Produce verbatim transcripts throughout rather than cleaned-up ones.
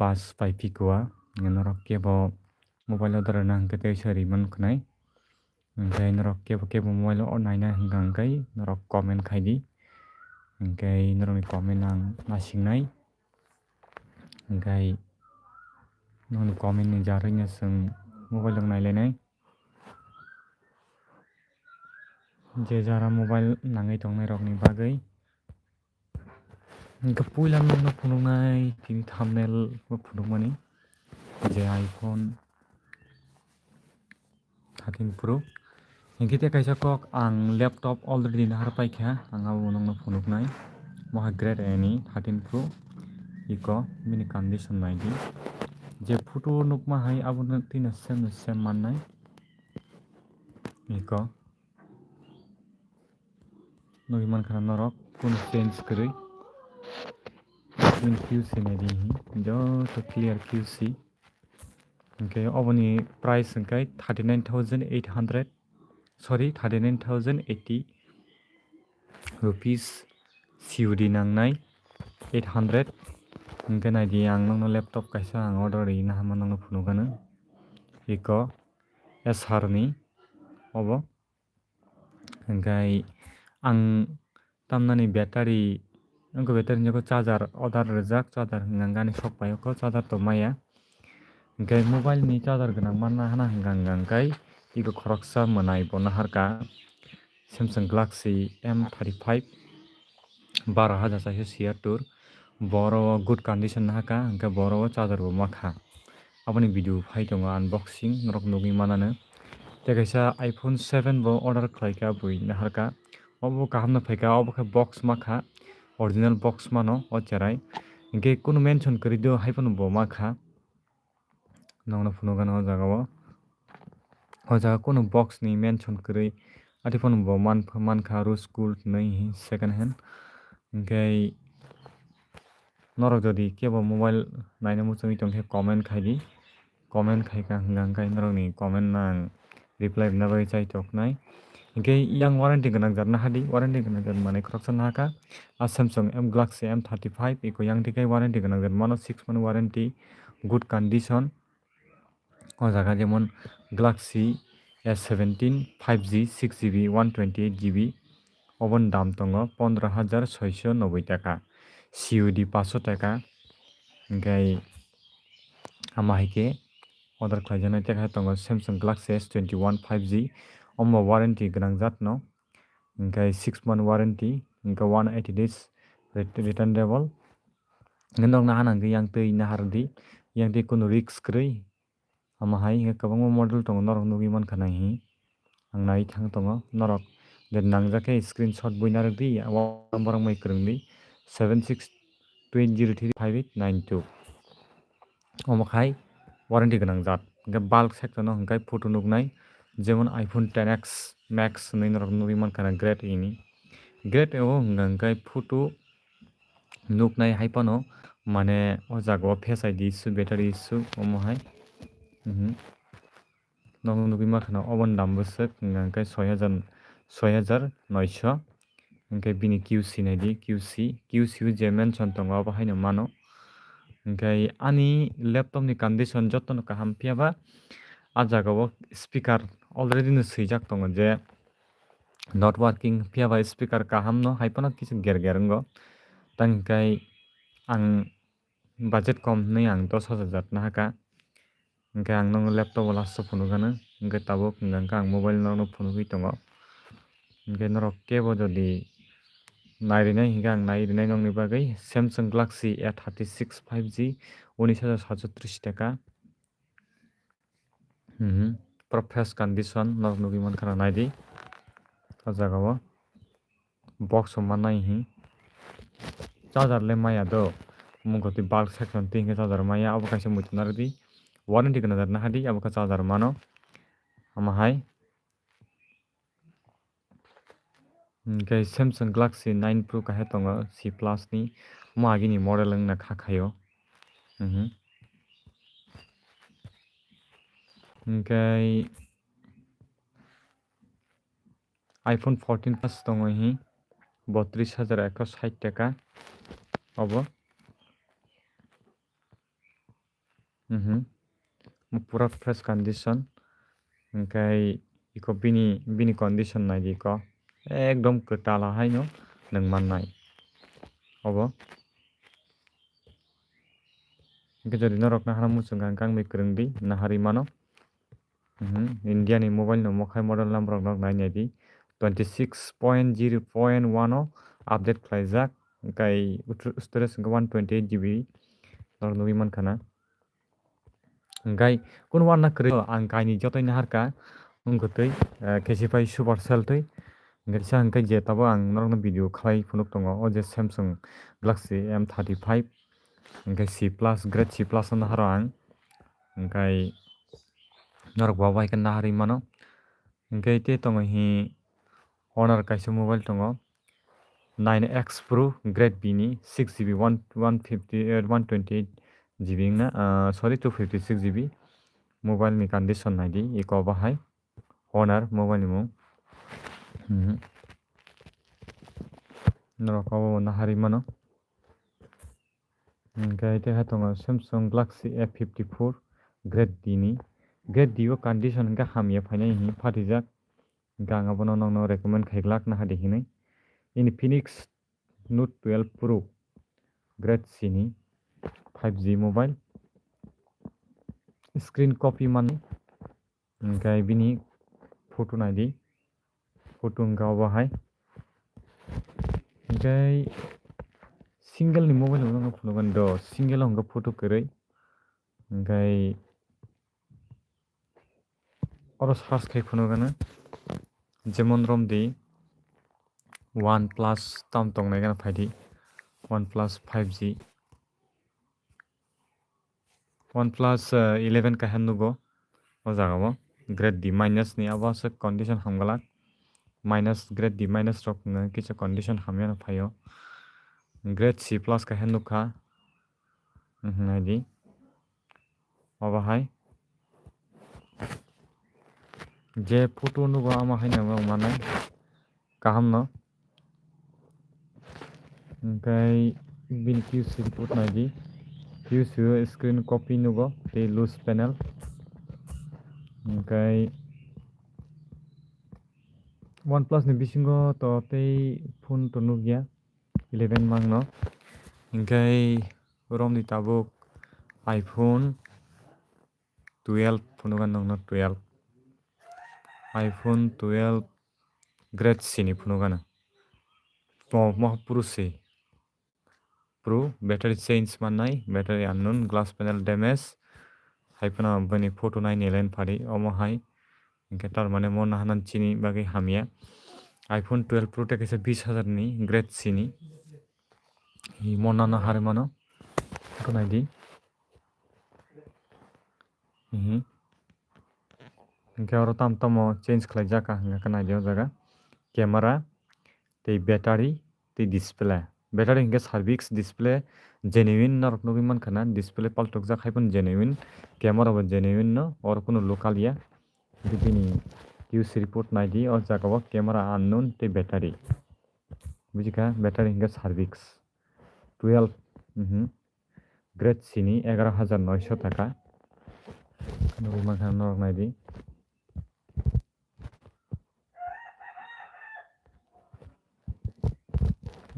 pass pai phikwa, norok kebo mobile order rwna hwnkhe teisa rimani khnai. Hwnkhe norok kebo kebo mobile o naina hwnkha hwnkhe norok comment khaidi. Hwnkhe norokni comment ang nasingnai. Hwnkhe nokni comment ni jarwino chwng mobile rok nailainai. Je jara mobile nangwi tongnai rokni bagwi. Hwnkhe puila nokno phunuknai tini thumbnail o phunukmani je iPhone thirteen Pro. Hwnkhe tei kaisa kok ang laptop already nahar paikha, ang abo nokno phunuknai. Moha Great Any thirteen Pro iko bini condition naidi. Je photo nukma hai abono tino same same mannai. Iko. Nugwi mankha norok kunu change kwrwi. Min Q C naidi hi. Joto clear Q C. Hwnkhe oboni price hwnkhe thirty nine thousand eight hundred, sorry, thirty nine thousand eighty rupees C O D nangnai eight hundred. Hwnkhe naidi ang nokno laptop kaisa ang order rina hama nokno phunukgano. Iko S R ni obo. Hwnkhe ang tamnani battery, wngkha battery ni charger order rijak, charger hwnkha hwnkhe ani sok pai o, charger to maya. Hwnkhe mobile ni charger gwnang manna hana hwnkha hwnkha hwnkhe iko khoroksa mwnai bo naharkha Samsung Galaxy M thirty five, baro hajar chaisa siyattor. Boro o good condition nahakha, hwnkhe boro o charger bo makha. Aboni video phai tongo unboxing, norok nugwi manano. Tei kaisa iPhone seven bo order khlaikha bui naharkha. Obo kaham no phaikha, obo khe box makha, original box mano o cherai. Hwnkhe kunu mention kwrwi do hai phano bo makha. Nokno phunukgano o jaga o. O jaga kunu box ni mention kwrwi. Ati phano bo man-, mankha Rose Gold hinwi second hand. Hwnkhe norok jodi kebo mobile naina muchungwi tongkhe comment khaidi. Comment khaikha hwnkha hwnkhe norokni comment no ang reply rwna bagwi chai toknai. Hwnkhe yang warranty gwnang jat nahadi, warranty gwnang jat manwi khoroksa nahakha. A Samsung M Galaxy M thirty five iko yang tikai warranty gwnang jat mano, six month warranty, good condition. O jaga jemon Galaxy S seventeen five G six G B one twenty eight G B, oboni dam tongo pondro hajar soiso noboi taka, C O D paso taka. Hwnkhe ama hai khe order khlaijaknai. Tei khe tongo Samsung Galaxy S twenty one five G, omo warranty gwnang jat no, hwnkhe six month warranty, hwnkhe one eighty days ret-, returnable. Hwnkhe norokno hana hwnkhe yang twi nahar di, yang twi kunu risk kwrwi. Omo hai hwnkhe kwbangma model tongo, norok nugwi mankha nai hi. Ang nai thang tongo, norok je nangjak khe screenshot bui narwk di, o number wng bai kwrwng di, seven six two eight zero three five eight nine two. Omo khai warranty gwnang jat. Hwnkhe bulk section o hwnkhe photo nuknai, jemon iPhone ten X Max hinwi norok nugwi mankha na Great Any. Great Any o hwnkha hwnkhe photo nuknai hai phano, mane o jaga o face I D issue, battery issue, omo hai. Mhm. Nogo nugwi mankha na oboni dam bwswk hwnkha hwnkhe soi hajar, soi hajar noisho. Hwnkhe bini Q C naidi, Q C, Q C o je mention tongo abo haino mano. Hwnkhe ani laptop ni condition jotono kaham, phiya ba a jaga o speaker already no swijak tongo je not working, phiya ba speaker kaham no hai phano kisa ger ger wngo. Tang hwnkhe ang budget kom hinwi ang dos hajar jat nahakha. Hwnkhe ang nokno laptop o last o phunukgano, hwnkhe tabuk hwnkha hwnkhe ang mobile nokno phunugwi tongo. Hwnkhe norok kebo jodi nairinai hwnkhe ang nairinai nokni bagwi Samsung Galaxy A thirty six five G unis hajar satsho tris taka. Mhm. Pura fresh condition norok nugwi mankha na naidi o jaga o. Box o manai hi. Charger le maya do. Mungkha twi bulk section twi hwnkhe charger maya, abo kaisa muitu narwk di. Warranty gwnang jat nahadi, abo khe charger mano. Omo hai. Hwnkhe Samsung Galaxy nine Pro kaisa tongo, C plus ni. Omo agini model wngna kha khaio. Mhm. Hwnkhe iPhone fourteen Plus tongo hi, botris hajar ekso sait taka obo. Mhm. Pura fresh condition. Hingke iko bini, bini condition naidi iko. Ekdom kwtal haino nwng mannai. Obo. Hingke jodi norok nahana muchung kha, hingke ang bai kwrwng di, naharwi mano. Mhm. India ni mobile no mokhai model number rok nok nai nai di. Twenty six point zero point one o update khlaijak. Hingke storage hingke one twenty eight G B norok nugwi mankha na. Hingke kunu wanna kwrwi ang kainwi jotoi naharkha wngkha twi, eh, kesi pai Supercell twi. Hingke sa hingke je tabuk ang norokno video khlai phunuk tongo, o je Samsung Galaxy M thirty five, hingke C plus, grade C plus no naharo ang. Hingke norok bo bai khe naharwi mano. Hingke tei tongo hi Honor kaisa mobile tongo, nine X Pro grade B ni six G B one, one fifty, eh, one twenty eight G B wngna, ah, sorry, two fifty six G B. Mobile ni condition naidi, iko bahai Honor mobile ni mung. Mhm. Norok obo naharwi mano. Hingke tei hai tongo Samsung Galaxy F fifty four grade D ni. Grade D o condition hingke hamya phainai hinwi phatijak. Hingke ang abono nokno recommend khaiglak naha di hinwi. Infinix Note twelve Pro grade C ni five G mobile. Screen copy man. Hingke bini photo naidi. Photo hingke obo hai. Hingke single ni mobile no phunukgo do, single o hingke photo kwrwi. Hingke oro search khai phunukgano. Jemon romdi OnePlus tam tongnai gana phaidi. OnePlus five G. OnePlus, eh, eleven kaisa nugo o jaga o. Grade D minus ni abo aswk condition hamglak. Minus, grade D minus rok no kisa condition hamya no phaio. Grade C plus kaisa nukha. Mhm, naidi. Obo hai. Je photo nugo ama hai no manai. Kaham no. Hingke bini Q C report naidi. Q C o screen copy nugo tei loose panel. Hingke OnePlus ni bisingo to tei phone to nukya. Eleven mangno. Hingke romni tabuk iPhone twelve phunukgano nokno twelve. iPhone twelve grade C ni phunukgano. Mo, mo Pro C. Pro battery change mannai, battery unknown, glass panel damage. Hai phano bini photo nai ni line phari, omo hai. Hingke tar mane mo nahanan chini bagwi hamya. iPhone twelve Pro tei kaisa bis hajar ni grade C ni. Hi mo nana hari mano. Photo nai di. Mhm. Hingke oro tam tamo change khlai jak ka hingke nai di o jaga. Camera, tei battery, tei display. Battery hingke Servix, display genuine norok nugwi mankha na, display paltokjak hai phano genuine, camera bo genuine no, oro kunu local ya. Bini Q C report nai di, o jaga o camera unknown tei battery. Bujikha, battery hingke Servix twelve, mhm. Grade C ni egaroh hajar noisho taka. Nugwi mankha norok nai di.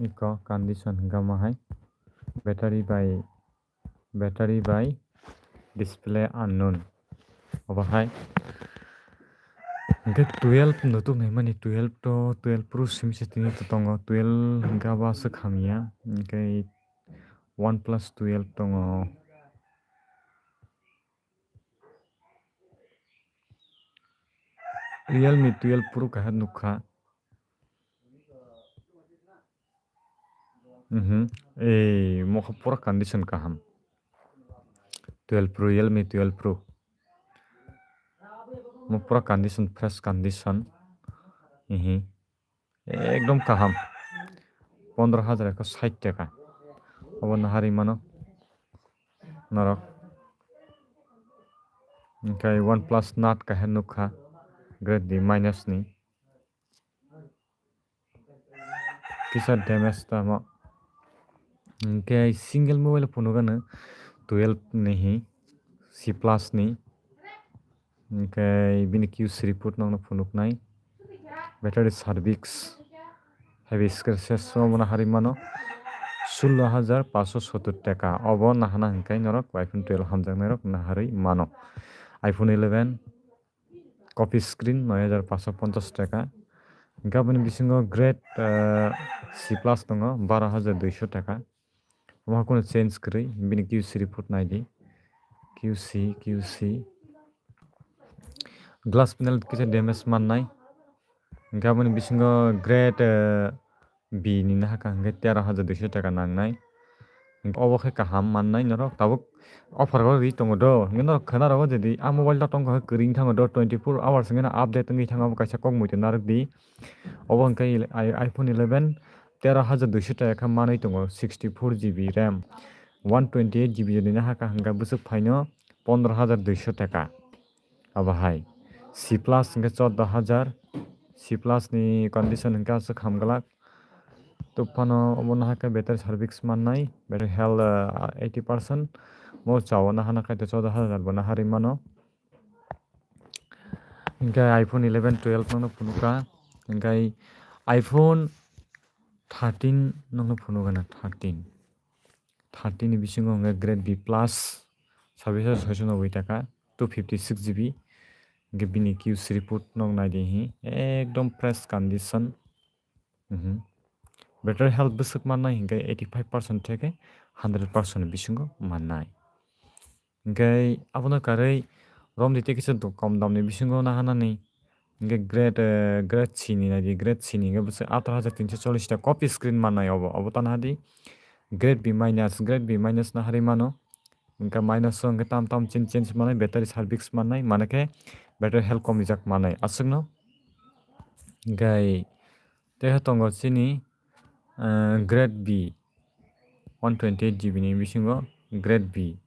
Iko condition hingke omo hai. Battery bai, battery bai display unknown. Obo hai. Hingke twelve no tuk nai mani, twelve to, twelve Pro simi se tini to tongo, twelve hingke abo aswk hamya. Hingke OnePlus twelve tongo. Realme twelve Pro kaisa nukha. Mhm. Ei, mokha pura condition kaham. Twelve Pro, Realme twelve Pro. Mo pura condition, fresh condition. Mhm. Ekdom kaham. Pondro hajar ekho sait taka. Obo naharwi mano norok. Hingke OnePlus Nord kaisa nukha. Grade D minus ni. Kisa damage tamo. Hingke single mobile phunukgano twelve ni hi. C plus ni. Hingke bini Q C report nokno phunuknai. Battery service heavy scratches omo no harwi mano. Sullo hajar paso sotur taka. Obo nahana hingke norok iPhone twelve hamjaknairok naharwi mano. iPhone eleven copy screen noi hajar paso ponchas taka. Hingke aboni bisingo grade, eh, C plus tongo baro hajar duiso taka. Omo haikhe change kwrwi, bini Q C report naidi. Q C, Q C. Glass panel kisa damage mannai. Hingke aboni bisingo grade, eh, B ni nahaka hingke tero hajar duiso taka nangnai. Hingke obo khe kaham mannai norok tabuk offer o ri tongo do. Hingke norok khwna rogo jodi a mobile ta tongkha khe kwrwi wng thango do, twenty four hours hingke no update wngwi thango, abo kaisa kok muitu narwk di. Obo hingke ele-, i-, iPhone eleven tero hajar duiso taka khe manwi tongo, sixty four G B RAM, one twenty eight G B jodi nahaka hingke bwswk phaino pondro hajar duiso taka. Abo hai C plus hingke chordo hajar, C plus ni condition hingke aswk hamglak. Tubphano obo nahaka battery service mannai, battery health, ah, eighty percent. Mo chao nahana khaito chordo hajar bo naharwi mano. Hingke iPhone eleven, twelve nokno phunukha. Hingke iPhone thirteen nokno phunukha na, thirteen. Thirteen ni bisingo hingke grade B plus, sabbish hajar soiso noboi taka, two fifty six G B. Hingke bini Q C report nok naidi hi, ekdom fresh condition. Mhm. Battery health bwswk mannai hingke eighty five percent theke hundred percent bisingo mannai. Hingke abono karwi romdi tei kisa do-, kom damni bisingo nahanani. Hingke grade, eh, grade C ni naidi, grade C ni hingke bwswk atharo hajar tinso chollish ta copy screen mannai obo, obo ta nahadi. Grade B minus, grade B minus naharwi mano. Hingke minus o hingke tam tam chin change mannai, battery service mannai, mane khe battery health komijak mannai aswkno. Hingke tei tongo chini, eh, grade B, one twenty eight G B ni bisingo grade B,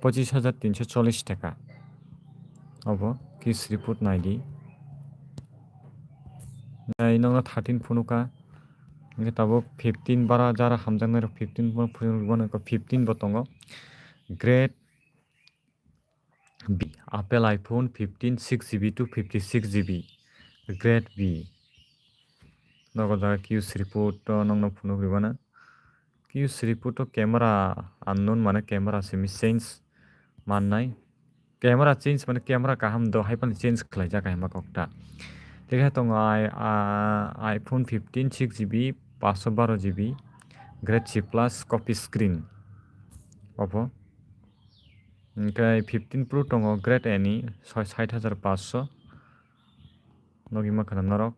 pochis hajar tinso chollish taka. Obo Q C report naidi. Nai nokno thirteen phunukha. Hingke tabuk fifteen bara jara hamjaknairok fifteen bo phunukgo, fifteen bo tongo. Grade B, Apple iPhone fifteen six G B to fifty six G B, grade B. Nogo jaga Q C report o nokno phunuk ribana. Q C report o camera unknown mane camera simi change mannai. Camera change mane camera kaham do hai phano change khlaijak hai ma kokta. Tei khe tongo i-, a, iPhone fifteen six G B, paanso baro G B, grade C plus copy screen. Obo. Hingke fifteen Pro tongo grade A ni soi-, sait hajar paanso. Nogwi mankha na norok.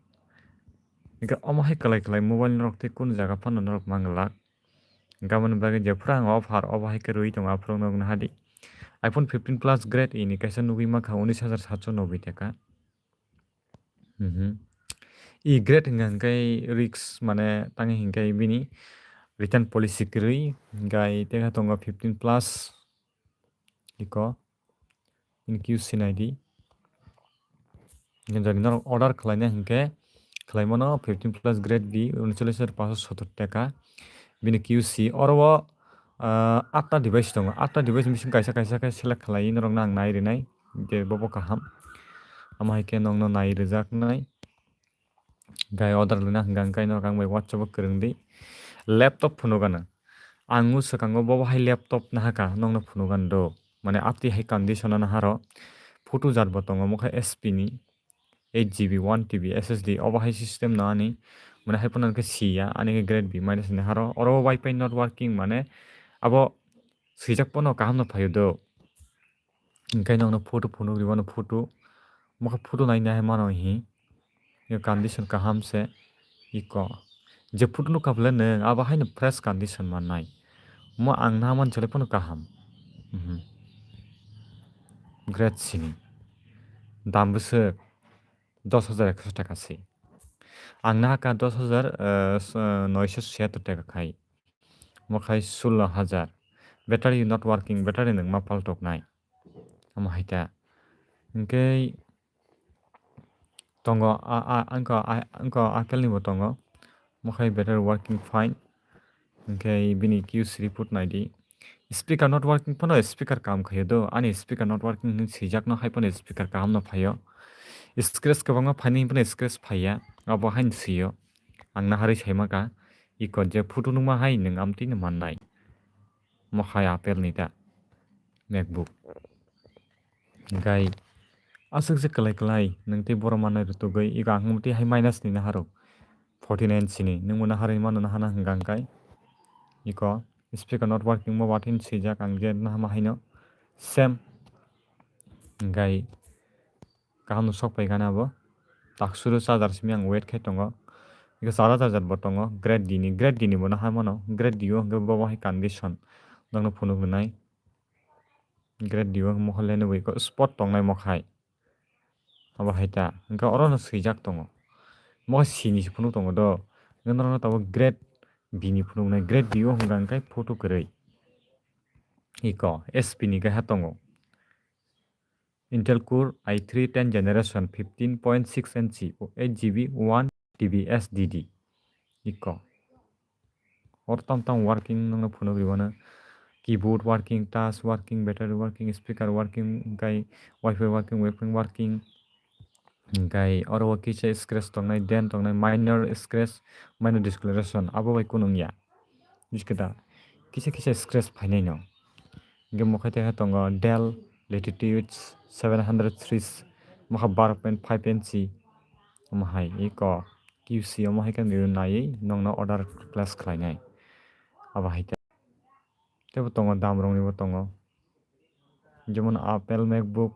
Hingke omo hai kwlai kwlai mobile norok tei kunu jaga phano norok manglak. Hingke aboni bagwi jephuru ang offer obo hai khe rwui tongo aphuru nokno hadi. iPhone fifteen Plus grade A ni kaisa nugwi mankha unis hajar satso noboi taka. Mhm. E grade hingka hingke risk mane tangi hingke bini return policy kwrwi hingke tei khe tongo fifteen Plus iko. Bini Q C naidi. Jodi norok order khlaina hinkhe khlaimano fifteen Plus grade B, uncholish hajar paanso sotor taka. Bini Q C oro o, ah, atta device tongo. Atta device bising kaisa kaisa khe select khlaiwi norokno ang nai rinai. Je bobo kaham. Amo hai khe nokno nai rijaknai. Gai order lina hwnkha hwnkhe norok ang bai WhatsApp o kwrwng di. Laptop phunukgana. Ang o swkango bobo hai laptop nahaka nokno phunukgana do. Mane atwi hai condition ano haro. Photo jat bo tongo mokhe S P ni eight G B, one T B S S D obo hai system no ani. Mane hai phano khe siya ani khe grade B minus ni haro. Oro wi-fi not working mane abo swijak pono kaham no phaio do. Hingke nokno photo phunuk rwmano photo. Mokhe photo naina hai mano hi. Yo condition kaham se. Iko. Je photo nukha bole nwng abo haino fresh condition mannai. Mo ang naha manchole phano kaham. Mhm. Grade sini. Dam bwswk dos hajar ekso taka se. Ang nahaka dos hajar, eh, s-, eh, noisho siyator taka khai. Mo khai sullo hajar. Battery not working, battery nwng ma paltoknai. Omo hai ta. Hingke tongo a, a, angko a, angko Apple ni bo tongo. Mo khai battery working fine. Hingke bini Q C report naidi. Speaker not working phano speaker kam khaio do, ani speaker not working hinwi swijak no hai phano speaker kaham no phaio. Scratch kwbangma phaini hinwi phano scratch phaiya, abo haino sio. Ang naharwi saima kha, iko je photo nukma hai nwng amtwi no mannai. Mo hai Apple ni ta MacBook. Hingkai aswk se kwlai kwlai nwng tei bohrok mannai rwtugwi, iko ang tei hai minus ni naharw forty nine sini nwng bo naharwi mano nahana hwnkha hwnkhe iko speaker not working mo wathin swijak ang je nahama haino same hingkai kaham no sok pai gana bo taksuru charger simi ang wait khai tongo iko charger charger bo tongo grade D ni grade D ni bo naha mano grade D o hwnkhe bo hai condition nokno phunuk rwnai. Grade D o mokol le nugwi ko spot tongnai mokhai. Abo hai ta. Hwnkhe oro no swijak tongo. Mo C ni se phunuk tongo do. Hwnkhe norok no tabuk grade B ni phunuknai. Grade B o hwnkha hwnkhe photo kwrwi. Iko S P ni keha tongo. Intel Core i three ten generation fifteen point six inch eight G B one T B S D D. Iko. Or tam tam working nokno phunuk rwmano. Keyboard working, touch working, battery working, speaker working, hwnkhe wifi working, webcam working. Hwnkhe oro o kisa scratch tongnai, dent tongnai, minor scratch, minor discoloration, abo bai kunu wngya. Buji khe da? Kisa kisa scratch phainai no. Hwnkhe mokhai tei tongo Dell Latitude seven hundred series, mokha bar point five inch. Omo hai iko Q C omo hai khe naiwi nokno order place khlainai. Abo hai khe. Teibo tongo dam rokni bo tongo. Jemon Apple MacBook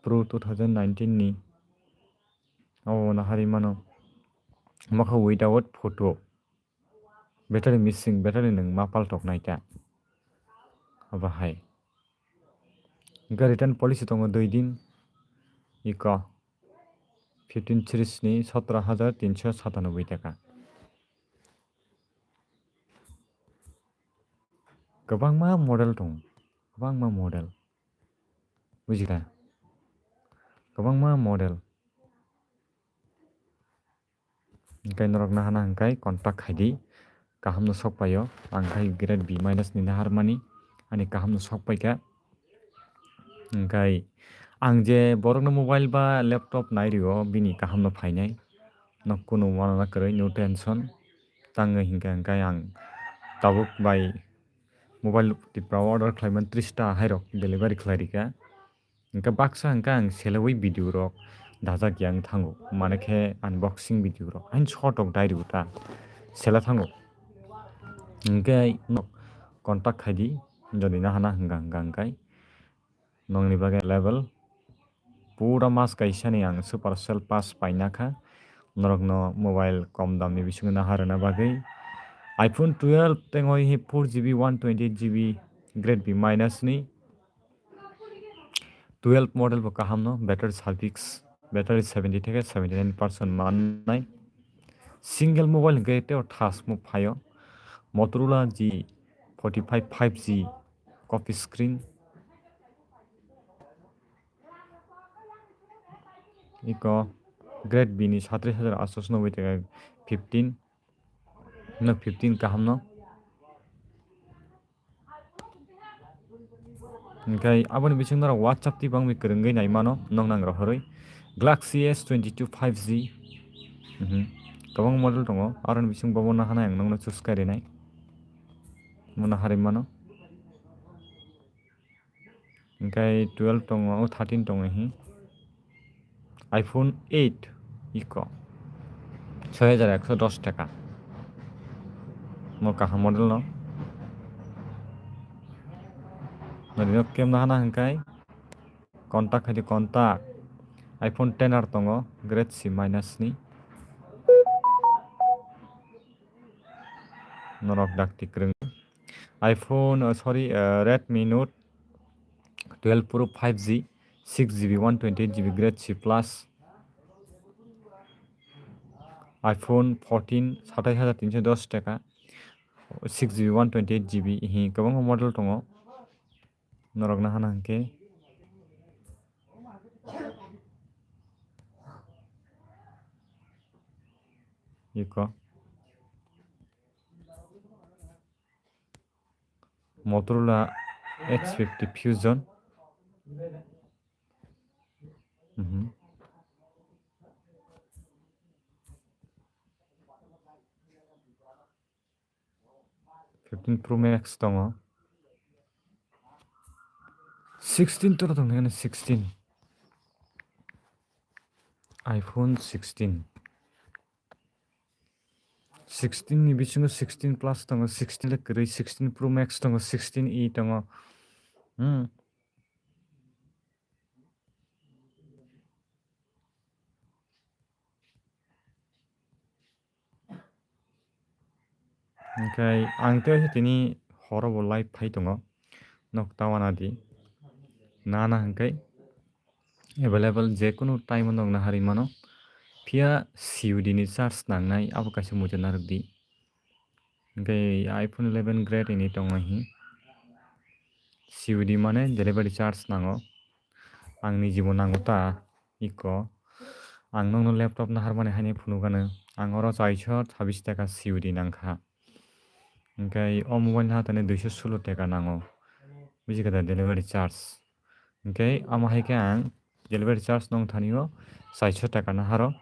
Pro two thousand nineteen ni. Abo no hari mano. Mokha without photo. Battery missing, battery nwng ma paltok nai ta. Abo hai. Hwnkhe return policy tongo dui din. Iko fifteen series ni sotro hajar tinso satanoboi taka. Kwbangma model tongo, kwbangma model. Bujikha? Kwbangma model. Hwnkhe norok nahana hwnkhe contact khaidi. Kaham no sok paio. Ang khai grade B minus ni naharmani. Ani kaham no sok paikha. Hwnkhe ang je borokno mobile ba laptop nai rio, bini kaham no phainai. Nok kunu uanana kwrwi, no tension. Tangwi hwnkhe hwnkhe ang tabuk bai mobile Tipra o order khlaimani tris ta hairok delivery khlai rikha. Hwnkhe baksa hwnkhe ang selawi video rok dajak ya wng thango, mane khe unboxing video rok hain short rok dai rw ta sela thango. Hwnkhe nok contact khaidi, jodi nahana hwnkha hwnkha hwnkhe nokni bagwi level pura mas kaisa ni ang super cell pass paina kha. Norokno mobile kom damni bisingo naharwna bagwi iPhone twelve tengwi four G B one twenty eight G B grade B minus ni twelve model bo kaham no, battery service, battery seventy theke seventy nine percent mannai. Single mobile hwnkhe tei o thas mo phaio. Motorola G forty five five G copy screen. Iko grade B ni satris hajar atsho noboi taka fifteen. No fifteen kaham no. Hwnkhe aboni bisingo norok WhatsApp twi bangwi kwrwngwi nai mano, nokno ang rohorwi. Galaxy S twenty two five G. Mhm. Kwbang model tongo, aroni bisingo bobo nahana ang nokno choose kairinai. Mo naharwi mano. Hwnkhe twelve tongo, o thirteen tongo hi. iPhone eight iko soi hajar ekso dos taka. Mo kaham model no. Norino kem nahana hwnkhe contact khaidi contact. iPhone ten R tongo grade C minus ni. Norok dakti kwrwng. iPhone, oh, sorry, uh, Redmi Note twelve Pro five G, six G B, one twenty eight G B grade C plus. iPhone fourteen, satais hajar tinso dos taka, six G B, one twenty eight G B, hi kwbangma model tongo. Norok nahana hwnkhe. Iko. Motorola H fifty Fusion. Mhm. Fifteen Pro Max tongo. Sixteen to tong nai sixteen. iPhone sixteen. Sixteen ni bisingo sixteen plus tongo, sixteen le kwrwi, sixteen Pro Max tongo, sixteen E tongo. Hmm. Hwnkhe ang tei tini horo bo live phai tongo, nok ta wana di. Nana hwnkhe available je kunu time o nok naharwi mano. Phiya C U D ni charge nangnai, abo kaisa muchung narwk di. Hwnkhe iPhone eleven Grade ini tongo hi. C U D mane delivery charge nango. Ang niji bo nango ta, iko. Ang nokno laptop naharmani haino phunukgano. Ang oro chaisho chabbish taka C U D nangkha. Hwnkhe o mobile nahartani duisho sulo taka nango. Buji kha da delivery charge. Hwnkhe omo hai khe ang delivery charge nong thani o chaisho taka naharo.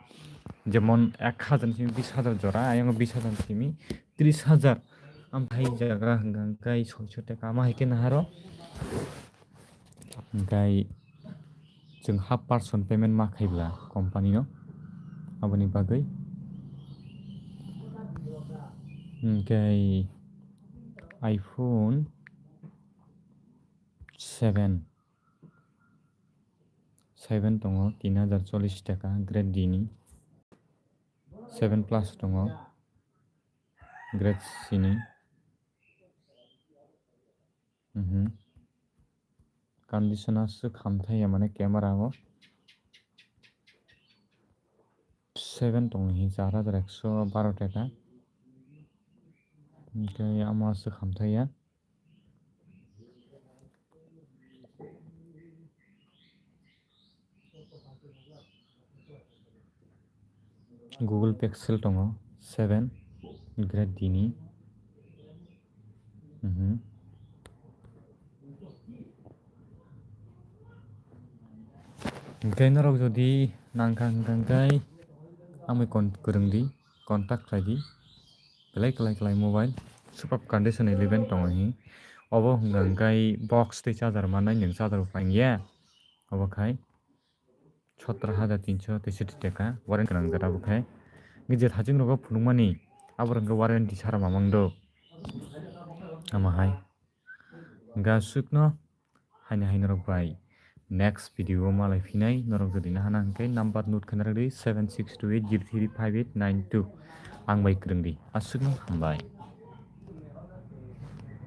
Jemon ek hajar ni simi bis hajar jora, ayang bis hajar ni simi tris hajar. Am hai jaga hwnkha hwnkhe soisho taka omo hai khe naharo. Hwnkhe chwng half percent payment ma khaibla company no. Aboni bagwi. Hwnkhe iPhone seven. Seven tongo, tin hajar chollish taka, grade D ni. Seven plus tongo, grade C ni. Mhm. Condition aswk hamthai ya, mane camera o. Seven tongo hi, char hajar ekso baro taka. Hwnkhe omo aswk hamthai ya. Google Pixel tongo seven, grade D ni. Mhm. Hwnkhe norok jodi nangkha hwnkha hwnkhe amwi kon-, kwrwng di, contact khlai di. Belai kwlai kwlai mobile, superb condition eleven tongo hi. Obo hwnkha hwnkhe box tei charger mannai nwng charger bo paiya. Obo khai sotro hajar tinso teisoti taka warranty gwnang jora bo khai. Hwnkhe je thaching rogo phunukmani abo hwnkhe warranty sara mamang do. Omo hai. Hwnkhe aswkno haino hai norok bai next video o malai phinai, norok jodi nahana hwnkhe number note khe narwk di, seven six two eight zero three five eight nine two. Ang bai kwrwng di, aswkno hambai.